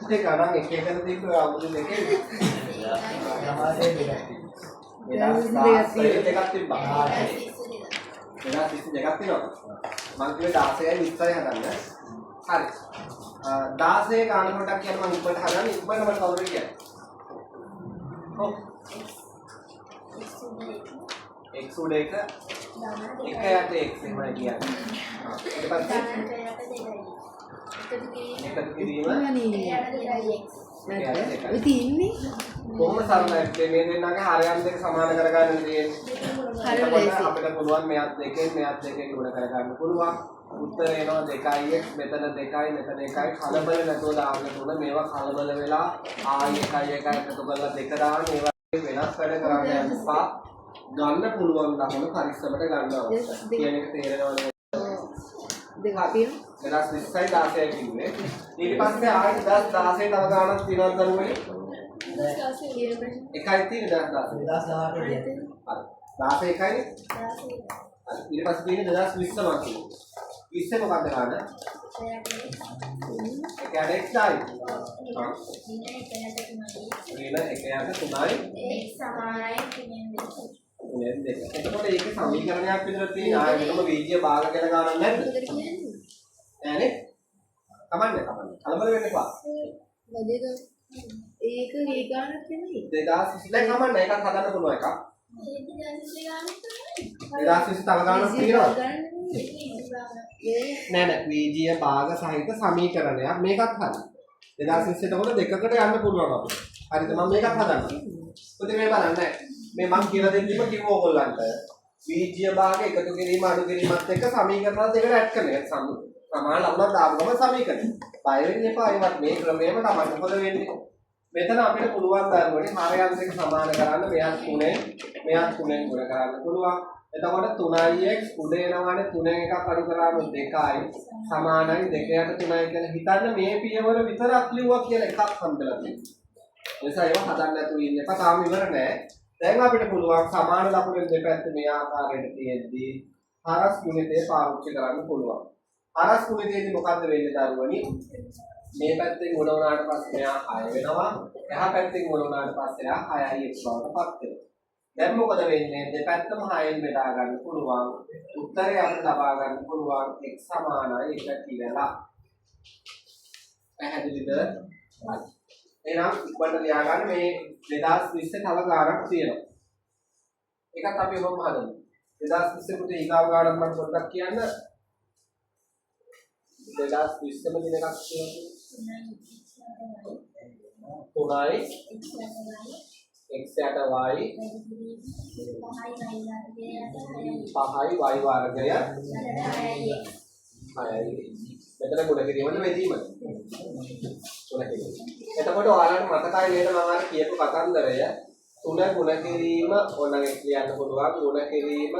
ඒ ගණන් එක එකන තිබ්බ අමුතු දෙකේ. සමාජයේ දෙකක් තියෙනවා. 2016 දෙකක් තිබ්බා. 2022ක් තියෙනවා. මං කිව්වේ 16යි 20යි හදන්න. හරි. 16 ගාන පොඩ්ඩක් කියන්න මං ඉක්මනට හදන්න. ඉක්මනට මට කවුරුද කියන්නේ? ඔව්. X උඩ එක එක යට x එහෙමයි කියන්නේ. ආ ඊට පස්සේ එකතු කිරීම නැද්ද? ඔය තියෙන්නේ කොහොම සරලයි මේ දෙන්නාගේ හරයන් දෙක සමාන කරගන්න තියෙන්නේ. හරිම එතකොට ලේසි. අපිට පුළුවන් මෙයත් දෙකෙන් මෙයත් දෙකෙන් ගුණ කරගන්න පුළුවන්. උත්තරය එනවා 2x මෙතන 2යි මෙතන 1යි කලබල නැතුව දාන්න තුන මේවා කලබල වෙලා ආයි 1යි 1යි එකතු කරලා දෙක දාන්න ඒවා වෙනස් වැඩ කරන්න යන්න එපා. ගන්න පුළුවන් ලකුණු පරිස්සමට ගන්න අවශ්‍යයි. කියන එක තේරෙනවද? දෙකක් තියෙනවා. 2020යි 16යි කිව්වේ. ඊට පස්සේ ආයි 2016 තව ගාණක් තියෙනවද දරුවනේ? එකයි තියෙන්නේ 2016. 2018 දෙයක්. හරි. 16 එකයිනේ. හරි. ඊට පස්සේ තියෙන්නේ 2020 මං කිව්වේ. 20 මොකද්ද ගාණ? ඒ කියන්නේ x යි. ඍණ එක යට 3යි තුනෙන් දෙක. එතකොට ඒකේ සමීකරණයක් විතර තියෙන ආයෙ වෙනම වීජීය භාග කියලා ගාණක් නැද්ද? නෑනේ. කමන්නේ කමන්නේ. කලබල වෙන්න එපා. ඒක ඒ ගානක් නෙමෙයි. 2020 දැන් කමන්නේ ඒකත් හදන්න පුළුවන් එකක්. 2020 තව ගාණක් තියෙනවද? නෑ නෑ වීජීය භාග සහිත සමීකරණයක් මේකත් හරි. 2020 එතකොට දෙකකට යන්න පුළුවන් අපිට. හරිද මම මේකත් හදන්නම්. පුතේ මේ බලන්න මේ මං කියලා දෙන්නෙම කිව්ව ඕගොල්ලන්ට. වීජීය භාග එකතු කිරීම අඩු කිරීමත් එක්ක සමීකරණ දෙකට ඇඩ් කරන එක. සමාන ලකුණක් දාපු ගමන් සමීකරණ. බය වෙන්න එපා ඒවත් මේ ක්‍රමයම තමයි. මොකද වෙන්නේ? මෙතන අපිට පුළුවන් දරුවනේ හරයන් දෙක සමාන කරන්න මෙයත් තුනෙන් මෙයත් තුනෙන් ගුණ කරන්න පුළුවන්. එතකොට 3x උඩ එනවනේ තුනෙන් එකක් අඩු කරාම 2යි සමානයි 2 යට 3යි කියලා හිතන්න මේ පියවර විතරක් ලිව්වා කියලා එකක් හම්බෙලා තියෙනවා. ඒ නිසා ඒවා හදන්න නැතුව ඉන්න එපා. තාම ඉවර නෑ. දැන් අපිට පුළුවන් සමාන ලකුණෙන් දෙපැත්ත මේ ආකාරයට තියෙද්දී හරස් ගුණිතය පාවිච්චි කරන්න පුළුවන්. හරස් ගුණිතයේදී මොකද්ද වෙන්නේ දරුවනි? මේ පැත්තෙන් ගුණ වුණාට පස්සේ මෙයා 6 වෙනවා. එහා පැත්තෙන් ගුණ වුණාට පස්සේ එයා 6යි x බවට පත් වෙනවා. දැන් මොකද වෙන්නේ? දෙපැත්තම 6න් බෙදා ගන්න පුළුවන්. උත්තරය අපිට ලබා ගන්න පුළුවන් x සමානයි 1 කියලා. පැහැදිලිද? හරි. එහෙනම් ඉක්මනට ලියා ගන්න මේ 2020 තව ගාණක් තියෙනවා. ඒකත් අපි ඔහොම හදමු. 2020 පුතේ ඊගාව ගාණක් මට පොඩ්ඩක් කියන්න. 2020ම දින එකක් තියෙනවා. 3යි x යට y 5යි y වර්ගය 6යි. මෙතන ගුණ කිරීමද බෙදීමද? ගුණ කිරීම. එතකොට ඔයාලට මතකයි නේද මම අර කියපු කතන්දරය? 3 ගුණ කිරීම ඕනනම් x ලියන්න පුළුවන් ගුණ කිරීම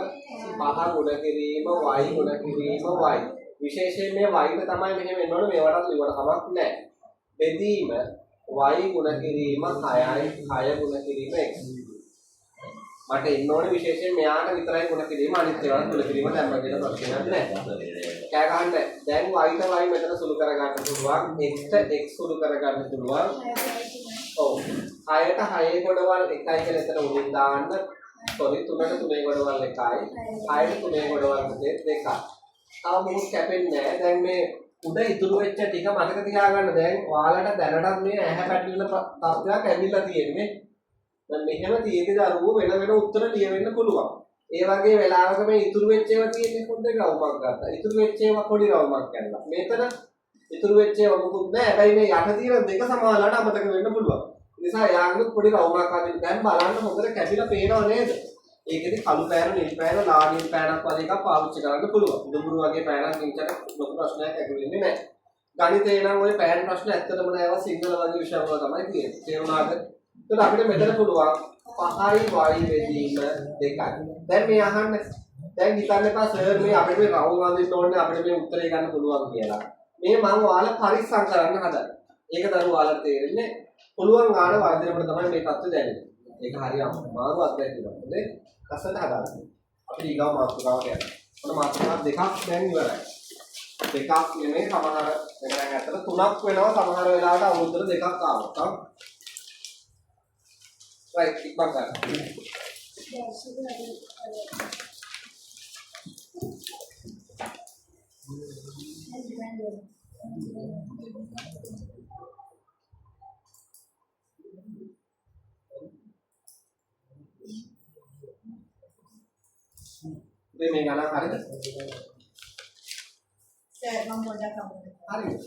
5 ගුණ කිරීම y ගුණ කිරීම y. විශේෂයෙන් මේ y ට තමයි මෙහෙම එන්න ඕනේ මේවටත් ලිව්වට කමක් නැහැ. බෙදීම y ගුණ කිරීම 6යි 6 ගුණ කිරීම x. මට එන්න ඕනේ විශේෂයෙන් මෙයාට විතරයි ගුණ කිරීම අනිත් ඒවාට ගුණ කිරීම දැම්ම කියලා ප්‍රශ්නයක් නැහැ. කෑ ගහන්න බෑ. දැන් y ට y මෙතන සුළු කරගන්න පුළුවන්. x ට x සුළු කරගන්න පුළුවන්. ඔව්. 6ට 6 ගොඩවල් 1යි කියලා එතන උඩින් දාන්න. සෝරි 3ට 3 ගොඩවල් 1යි. 6ට 3 ගොඩවල් 2යි. තව මොකුත් කැපෙන්නේ නැහැ. දැන් මේ උඩ ඉතුරු වෙච්ච ටික මතක තියාගන්න. දැන් ඔයාලට දැනටත් මේ ඇහැ පැටලෙන තත්ත්වයක් ඇවිල්ලා තියෙන්නේ. දැන් මෙහෙම තියෙදි දරුවෝ වෙන වෙන උත්තර ලියවෙන්න පුළුවන්. ඒ වගේ වෙලාවක මේ ඉතුරු වෙච්ච ඒවා තියෙන්නේ පොඩ්ඩක් රවුමක් ගත්තා. ඉතුරු වෙච්ච ඒවා පොඩි රවුමක් කැඩලා. මෙතන ඉතුරු වෙච්ච ඒවා මොකුත් නෑ. හැබැයි මේ යට තියෙන දෙක සමානලාට අමතක වෙන්න පුළුවන්. ඒ නිසා එයාගෙනුත් පොඩි රවුමක් අදින්න. දැන් බලන්න හොඳට කැපිලා පේනව නේද? ඒකෙදි කළු පෑන, නිල් පෑන, ලා නිල් පෑනක් වගේ එකක් පාවිච්චි කරන්න පුළුවන්. දුඹුරු වගේ පෑනක් ගෙනිච්චට ලොකු ප්‍රශ්නයක් ඇති වෙන්නේ නෑ. ගණිතේ නම් ඔය පෑන් ප්‍රශ්න ඇත්තටම නෑ. ඒවා සිංහල වගේ විෂය වල තමයි තියෙන්නේ. තේරුණාද? එතකොට අපිට මෙතන පුළුවන් 5යි y බෙදීම 2යි. දැන් මේ අහන්න. දැන් හිතන්න එපා සර් මේ අපිට මේ රවුම් අඳින්න ඕනේ අපිට මේ උත්තරේ ගන්න පුළුවන් කියලා. මේ මම ඔයාලා පරිස්සම් කරන්න හදන්නේ. ඒක දරුවෝ ඔයාලට තේරෙන්නේ පුළුවන් ගාන වර්ධනයට තමයි මේ තත්ත්වය දැනෙන්නේ. ඒක හරි අමාරු අත්දැකීමක්. හොඳේ. ලස්සනට හදාගන්න. අපි ඊගාව මාතෘකාවට යනවා. ඔන්න මාතෘකා දෙකක් දැන් ඉවරයි. දෙකක් නෙමෙයි, සමහර එක දැන් ඇත්තට තුනක් වෙනවා සමහර වෙලාවට අවුරුද්දට දෙකක් ආවොත්. ආ රයිට්, ඉක්මන් කරන්න. ඉතින් මේ ගණන් හරිද? සර් මම පොඩ්ඩක් අමතක. හරිද?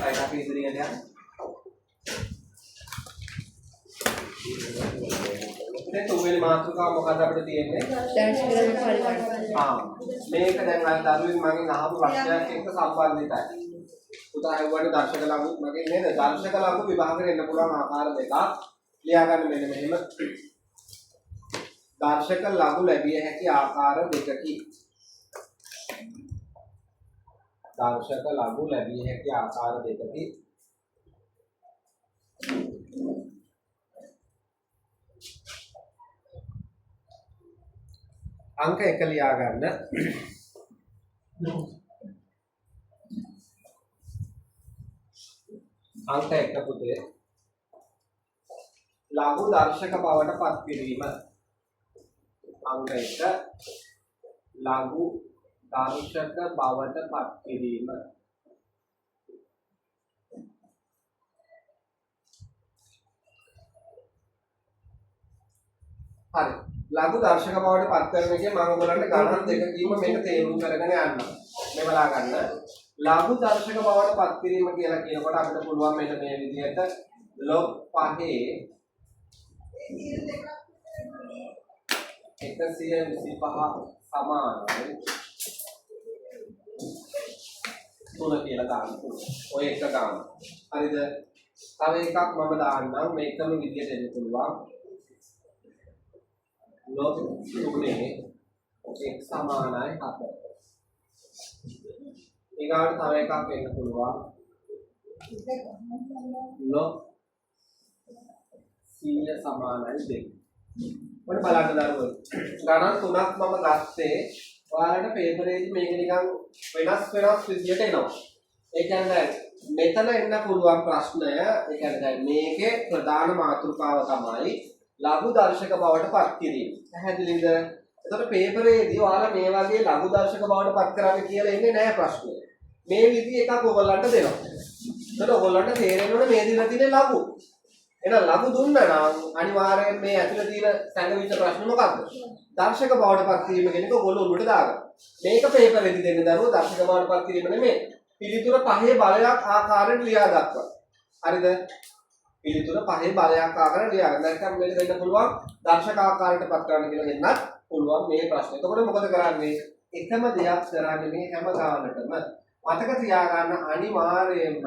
රයිට්, අපි ඉදිරියට යමු. ඉතින් තුන්වෙනි මාතෘකාව මොකද්ද අපිට තියෙන්නේ? දර්ශක ලඝු පරිවර්තන. ආ, මේක දැන් අර දරුවෙක් මගෙන් අහපු ප්‍රශ්නයක් එක්ක සම්බන්ධිතයි. පුතා ඇහුවානේ දර්ශක ලඝු මගෙන් නේද? දර්ශක ලඝු විභාග වෙන්න පුළුවන් ආකාර දෙකක් ලියා ගන්න මෙන්න මෙහෙම. දර්ශක ලඝු ලැබිය හැකි ආකාර දෙකකි. දර්ශක ලඝු ලැබිය හැකි ආකාර දෙකකි. අංක 1 ලියා ගන්න. අංක 1 පුතේ, ලඝු දර්ශක බවට පත් කිරීම. අංක 1 ලඝු දර්ශක බවට පත් කිරීම. හරි. ලඝු දර්ශක බවට පත් කරන එකේ මම ඔයගොල්ලන්ට ගණන් දෙකකින්ම මේක තේරුම් කරගෙන යන්න. මේ බලා ගන්න. ලඝු දර්ශක බවට පත් කිරීම කියලා කියනකොට අපිට පුළුවන් මෙන්න මේ විදිහට ලොග් පහේ 125 සමානයි 3 කියලා දාන්න පුළුවන්. ඔය එක ගන්න. හරිද? තව එකක් මම දාන්නම් මේකම විදියට එන්න පුළුවන්. ලොග් තුනේ x සමානයි 7. ඊගාට තව එකක් එන්න පුළුවන්. ලොග් 100 සමානයි 2. ඔන්න බලන්න දරුවෝ. ගණන් තුනක් මම ගත්තේ. ඔයාලට පේපරේදී මේක නිකන් වෙනස් වෙනස් විදියට එනවා. ඒ කියන්නේ මෙතන එන්න පුළුවන් ප්‍රශ්නය, ඒ කියන්නේ දැන් මේකේ ප්‍රධාන මාතෘකාව තමයි ලඝු දර්ශක බවට පත් කිරීම. පැහැදිලිද? එතකොට පේපරේදී ඔයාලා මේ වගේ ලඝු දර්ශක බවට පත් කරන්න කියලා එන්නේ නැහැ ප්‍රශ්නය. මේ විදිහ එකක් ඔයගොල්ලන්ට දෙනවා. එතකොට ඔයගොල්ලන්ට තේරෙන්න ඕනේ මේ දීලා තියෙන ලඝු. එහෙනම් ලඝු දුන්නා නම් අනිවාර්යයෙන් මේ ඇතුලේ තියෙන සැඟවිච්ච ප්‍රශ්න මොකද්ද? දර්ශක බවට පත් කිරීම කියන එක ඔයගොල්ලෝ ඔළුවට දාගන්න. මේක පේපරේදී දෙන්න දරුවෝ දර්ශක බවට පත් කිරීම නෙමෙයි. පිළිතුර පහේ බලයක් ආකාරයට ලියා දක්වන්න. හරිද? පිළිතුර පහේ බලයක් ආකාරයට ලියා ගන්න. නැත්නම් මේක දෙන්න පුළුවන් දර්ශක ආකාරයට පත් කරන්න කියලා දෙන්නත් පුළුවන් මේ ප්‍රශ්නේ. එතකොට මොකද කරන්නේ? එකම දෙයක් කරන්නේ මේ හැම ගානටම. මතක තියාගන්න අනිවාර්යයෙන්ම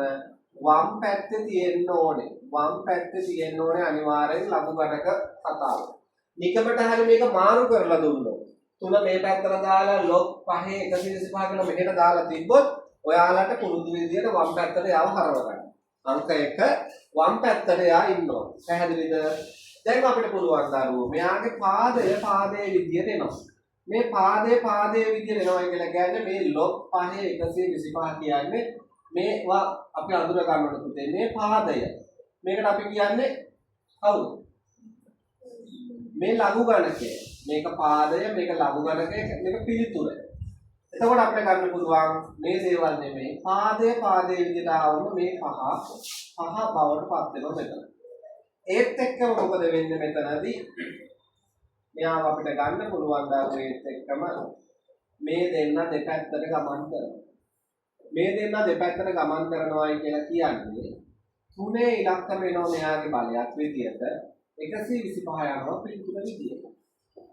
වම් පැත්තේ තියෙන්න ඕනේ. වම් පැත්තේ තියෙන්න ඕනේ අනිවාර්යෙන් ලඝු ගණක කතාව. නිකමට හරි මේක මාරු කරලා දුන්නොත්, තුන මේ පැත්තට දාලා ලොග් පහේ 125 කියලා මෙහෙට දාලා තිබ්බොත් ඔයාලට පුරුදු විදියට වම් පැත්තට යාව හරව ගන්න. අංක 1 වම් පැත්තට යා ඉන්නවා. පැහැදිලිද? දැන් අපිට පුළුවන් දරුවෝ මෙයාගේ පාදය පාදයේ විදියට එනවා. මේ පාදය පාදයේ විදියට එනවා කියලා කියන්නේ මේ ලොග් පහේ 125 කියන්නේ මේවා අපි අඳුර ගන්න ඕන පුතේ. මේ පාදය. මේකට අපි කියන්නේ කවුද? මේ ලඝු ගණකය. මේක පාදය, මේක ලඝු ගණකය, මේක පිළිතුර. එතකොට අපිට ගන්න පුළුවන් මේ දේවල් නෙමෙයි පාදය පාදයේ විදිහට ආවම මේ පහ පහ බවට පත් වෙනවා මෙතන. ඒත් එක්කම මොකද වෙන්නේ මෙතනදී? මෙයාව අපිට ගන්න පුළුවන් දරුවෝ ඒත් එක්කම මේ දෙන්න දෙපැත්තට ගමන් කරනවා. මේ දෙන්න දෙපැත්තට ගමන් කරනවායි කියලා කියන්නේ තුනේ ඉලක්කම එනවා මෙයාගේ බලයක් විදියට 125 යනවා පිළිතුර විදියට.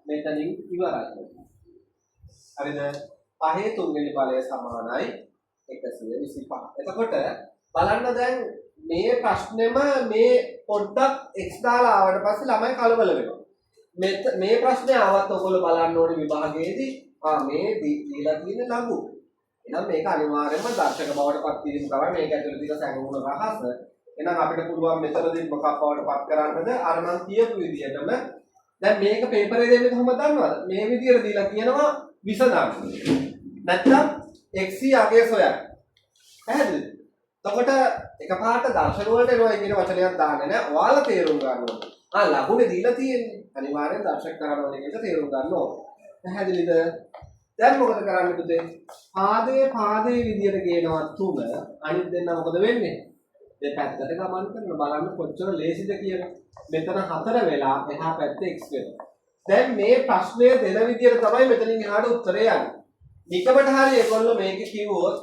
මෙතනින් ඉවරයි. හරිද? පහේ තුන්වෙනි බලය සමානයි 125. එතකොට බලන්න දැන් මේ ප්‍රශ්නෙම මේ පොඩ්ඩක් x දාලා ආවට පස්සේ ළමයි කලබල වෙනවා. මේ ප්‍රශ්නේ ආවත් ඔයගොල්ලෝ බලන්න ඕනේ විභාගයේදී ආ මේ දීලා තියෙන ලඝු. එහෙනම් මේක අනිවාර්යයෙන්ම දර්ශක බවට පත් කිරීම තමයි මේක ඇතුළේ තියෙන සැඟවුණු රහස. එහෙනම් අපිට පුළුවන් මෙතනදී මොකක් බවට පත් කරන්නද? අර මං කියපු විදියටම දැන් මේක පේපරේ දෙන්නේ කොහොමද දන්නවද? මේ විදියට දීලා කියනවා විසඳන්න. නැත්තම් x අගය සොයන්න. පැහැදිලිද? එතකොට එකපාරට දර්ශන වලට එනවා කියන වචනයක් දාන්නේ නෑ. ඔයාලා තේරුම් ගන්න ඕනේ. ආ ලකුණේ දීලා තියෙන්නේ. අනිවාර්යෙන් දර්ශක කරන්න ඕනේ කියලා තේරුම් ගන්න ඕනේ. පැහැදිලිද? දැන් මොකද කරන්න පුතේ? පාදයේ පාදයේ විදියට ගේනවා 3. අනිත් දෙන්න මොකද වෙන්නේ? දෙපැත්තට ගමන් කරන බලන්න කොච්චර ලේසිද කියලා. මෙතන 4 වෙලා එහා පැත්තේ x වෙනවා. දැන් මේ ප්‍රශ්නය දෙන විදියට තමයි මෙතනින් එහාට උත්තරේ යන්නේ. නිකමට හරි ඒගොල්ලෝ මේක කිව්වොත්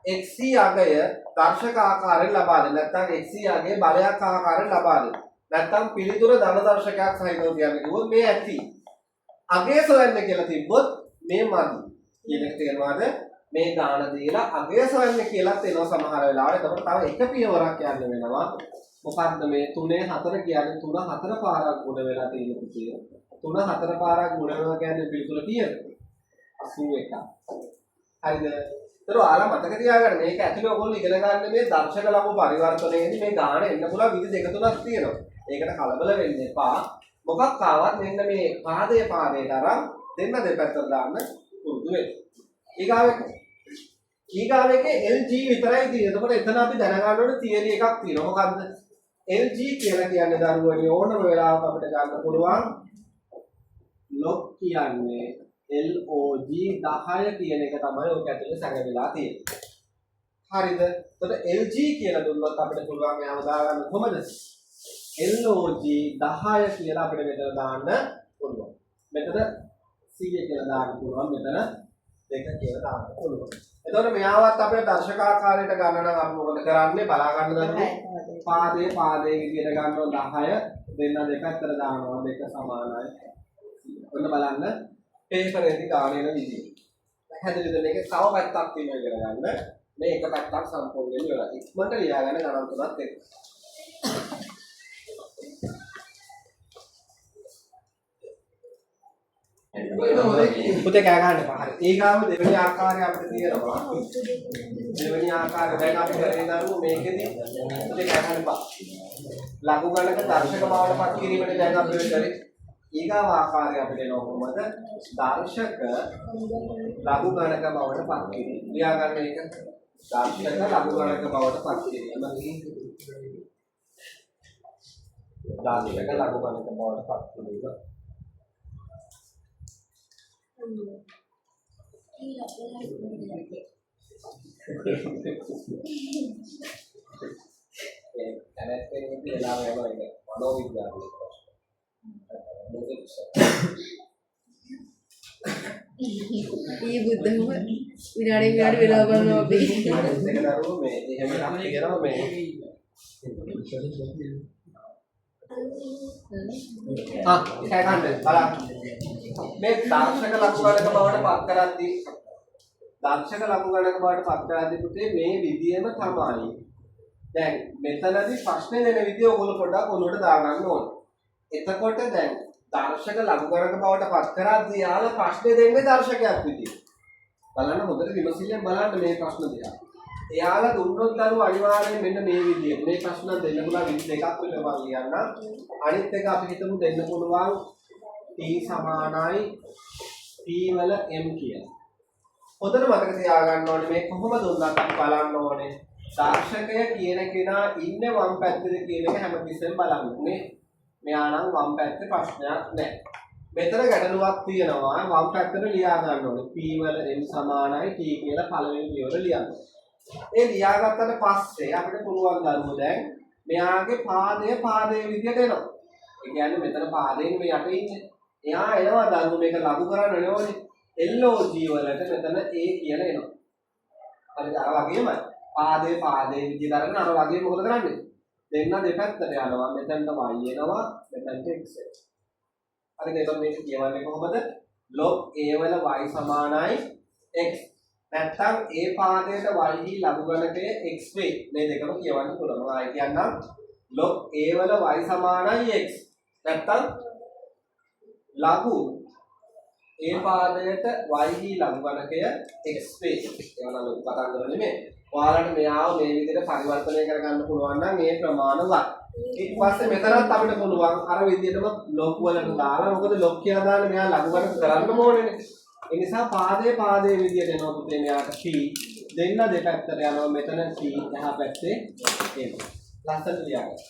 x අගය දර්ශක ආකාරයෙන් ලබා දෙන්න. නැත්නම් x අගය බලයක් ආකාරයෙන් ලබා දෙන්න. නැත්නම් පිළිතුර ධන දර්ශකයක් සහිතව කියන්න කිව්වොත් මේ ඇති. අගය සොයන්න කියලා තිබ්බොත් මේ මදි. කියන එක තේරෙනවද? මේ ගාන දීලා අගය සොයන්න කියලාත් එනවා සමහර වෙලාවට. එතකොට තව එක පියවරක් යන්න වෙනවා. මොකද්ද මේ 3 4 කියන්නේ 3 4 පාරක් ගුණ වෙලා තියෙන පුතේ. 3 4 පාරක් ගුණ වෙනවා කියන්නේ පිළිතුර කීයද? 81. හරිද? ඒතර ඔයාලා මතක තියාගන්න මේක ඇතුලේ ඔයගොල්ලෝ ඉගෙන ගන්න මේ දර්ශක ලඝු පරිවර්තනයේදී මේ ගාන එන්න පුළුවන් විදි දෙක තුනක් තියෙනවා. ඒකට කලබල වෙන්න එපා. මොකක් ආවත් මෙන්න මේ පාදයේ පාදයට අරන් දෙන්න දෙපැත්තට දාන්න පුරුදු වෙන්න. ඊගාව එක. ඊගාව එකේ LG විතරයි තියෙන්නේ. එතකොට එතන අපි දැනගන්න ඕනේ තියරි එකක් තියෙනවා. මොකද්ද? LG කියලා කියන්නේ දරුවනි ඕනම වෙලාවක අපිට ගන්න පුළුවන් log කියන්නේ LOG 10 කියන එක තමයි ඔක ඇතුලේ සැඟවිලා තියෙන්නේ. හරිද? එතකොට LG කියලා දුන්නොත් අපිට පුළුවන් එයාව දාගන්න කොහමද? LOG 10 කියලා අපිට මෙතන දාන්න පුළුවන්. මෙතන 100 කියලා දාන්න පුළුවන්. මෙතන 2 කියලා දාන්න පුළුවන්. එතකොට මෙයාවත් අපේ දර්ශක ආකාරයට ගන්න නම් අපි මොකද කරන්නේ? බලා ගන්න දරුවෝ පාදයේ පාදයේ විදියට ගන්නවා 10 දෙන්න දෙපැත්තට දානවා 2 සමානයි. ඔන්න බලන්න පේපරේදී ගාන එන විදිය. පැහැදිලිද? මේක තව පැත්තක් තියෙනවා ඉගෙන ගන්න. මේ එක පැත්තක් සම්පූර්ණයෙන් ඉවරයි. ඉක්මනට ලියාගන්න ගණන් තුනත් එක්ක. පුතේ කෑ ගහන්න එපා. හරි. ඊගාව දෙවෙනි ආකාරය අපිට තියෙනවා. දෙවෙනි ආකාරය දැන් අපි කරේ දරුවෝ මේකෙදි පුතේ කෑ ගහන්න එපා. ලඝු ගණක දර්ශක බවට පත් කිරීමට දැන් අපි ඔය කරේ. ඊගාව ආකාරය අපිට එනවා කොහොමද? දර්ශක ලඝු ගණක බවට පත් කිරීම. ලියා ගන්න එක. දර්ශක ලඝු ගණක බවට පත් කිරීම. දර්ශක ලඝු ගණක බවට පත් කිරීම. ඒ කැමැත්තෙන් ඉන්න වෙලාව යනවා ඒක මනෝවිද්‍යාවේ ප්‍රශ්න. ඊ බුද්ධම විනාඩි විනාඩි වෙලා බලනවා අපි. අනිත් එක දරුවෝ මේ එහෙම එකක් තියෙනවා මේ ආ කෑ ගන්න බලන්න. මේ දර්ශක ලඝු ගණක බවට පත් කරද්දී දර්ශක ලඝු ගණක බවට පත් කරද්දී පුතේ මේ විදියම තමයි. දැන් මෙතනදී ප්‍රශ්නේ දෙන විදිය ඔයගොල්ලෝ පොඩ්ඩක් ඔලුවට දාගන්න ඕනේ. එතකොට දැන් දර්ශක ලඝු ගණක බවට පත් කරද්දී යාලා ප්‍රශ්නේ දෙන්නේ දර්ශකයක් විදියට. බලන්න හොඳට විමසිල්ලෙන් බලන්න මේ ප්‍රශ්න දිහා. එයාලා දුන්නොත් දරුවෝ අනිවාර්යෙන් මෙන්න මේ විදියට මේ ප්‍රශ්න දෙන්න පුළුවන් විදි දෙකක් වෙන මම ලියන්නම්. අනිත් එක අපි හිතමු දෙන්න පුළුවන් t සමානයි p වල m කියලා. හොඳට මතක තියාගන්න ඕනේ මේ කොහොම දුන්නත් අපි බලන්න ඕනේ දර්ශකය කියන කෙනා ඉන්නේ වම් පැත්තේද කියන එක හැමතිස්සෙම බලන්න. මේ මෙයා නම් වම් පැත්තේ ප්‍රශ්නයක් නැහැ. මෙතන ගැටලුවක් තියෙනවා වම් පැත්තට ලියා ගන්න ඕනේ. p වල m සමානයි t කියලා පළවෙනි පියවර ලියන්න. ඒ ලියාගත්තට පස්සේ අපිට පුළුවන් දරුවෝ දැන් මෙයාගේ පාදය පාදයේ විදියට එනවා. ඒ කියන්නේ මෙතන පාදයෙන් මේ යට ඉන්නේ. එයා එනවා දරුවෝ මේක ලඝු කරන්න ඕනේ. LOG වලට මෙතන A කියලා එනවා. හරිද? අර වගේමයි. පාදයේ පාදයේ විදියට අරගෙන අර වගේම මොකද කරන්නේ? දෙන්න දෙපැත්තට යනවා. මෙතනට y එනවා, මෙතනට x එනවා. හරිද? එතකොට මේක කියවන්නේ කොහොමද? log a වල y සමානයි x. නැත්තම් a පාදයට y හි ලඝු ගණකය x වේ. මේ දෙකම කියවන්න පුළුවන්. මම ආයෙ කියන්නම්. log a වල y සමානයි x. නැත්තම් ලඝු a පාදයට y හි ලඝු ගණකය x වේ. ඒවා නම් ලොකු කතන්දර නෙමෙයි. ඔයාලට මෙයාව මේ විදිහට පරිවර්තනය කරගන්න පුළුවන් නම් ඒ ප්‍රමාණවත්. ඊට පස්සේ මෙතනත් අපිට පුළුවන් අර විදිහටම ලොග් වලට දාලා, මොකද ලොග් කියලා දාන්න මෙයා ලඝු ගණක කරන්න ඕනේනේ. ඒ නිසා පාදයේ පාදයේ විදියට එනවා පුතේ. මෙයාට C දෙන්න දෙපැත්තට යනවා. මෙතන C එහා පැත්තේ එනවා. ලස්සනට ලියාගන්න.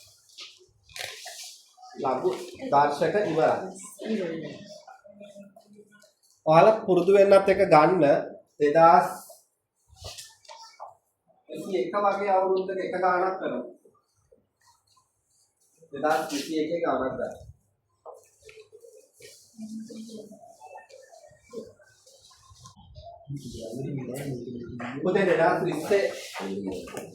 ලඝු දර්ශක ඉවරයි. ඔයාලා පුරුදු වෙන්නත් එක ගන්න 2021 වගේ අවුරුද්දක එක ගාණක් කරමු. 2021 ගාණක් ගන්න. පුතේ 2020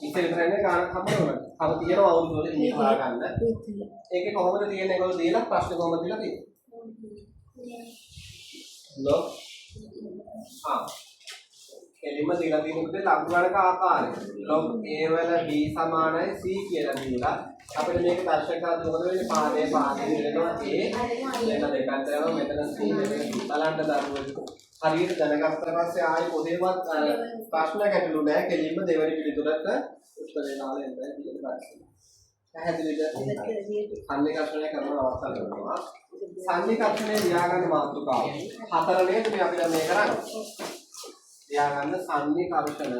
ඉතින් විතරනේ ගාණක් හම්බ වෙනවා. තව තියෙනවා අවුරුදු වල ඉන්නේ හොයාගන්න. ඒකේ කොහොමද තියෙන්නේ ඒගොල්ලෝ දීලා ප්‍රශ්න කොහොමද දීලා තියෙන්නේ? ලොග් ආ කෙලින්ම දීලා තියෙන පුතේ ලඝු ගණක ආකාරය. ලොග් A වල B සමානයි C කියලා දීලා අපිට මේක දර්ශක කරද්දී මොකද වෙන්නේ? පාදයේ පාදයේ මිලෙනවා A මෙතන දෙපැත්ත යනවා, මෙතන C මෙතන B. බලන්න දරුවෝ, හරියට දැනගත්තට පස්සේ ආයේ පොතේවත් අර ප්‍රශ්න ගැටලු නෑ. කෙලින්ම දෙවෙනි පිළිතුරට උත්තරේ දාලා එන්නයි තියෙන ප්‍රශ්න. පැහැදිලිද? සන්නිකර්ෂණය කරන අවස්ථා ලැබෙනවා. සන්නිකර්ෂණය ලියාගන්න මාතෘකාව හතර නේද මේ අපි දැන් මේ කරන්නේ? ලියාගන්න සන්නිකර්ෂණය.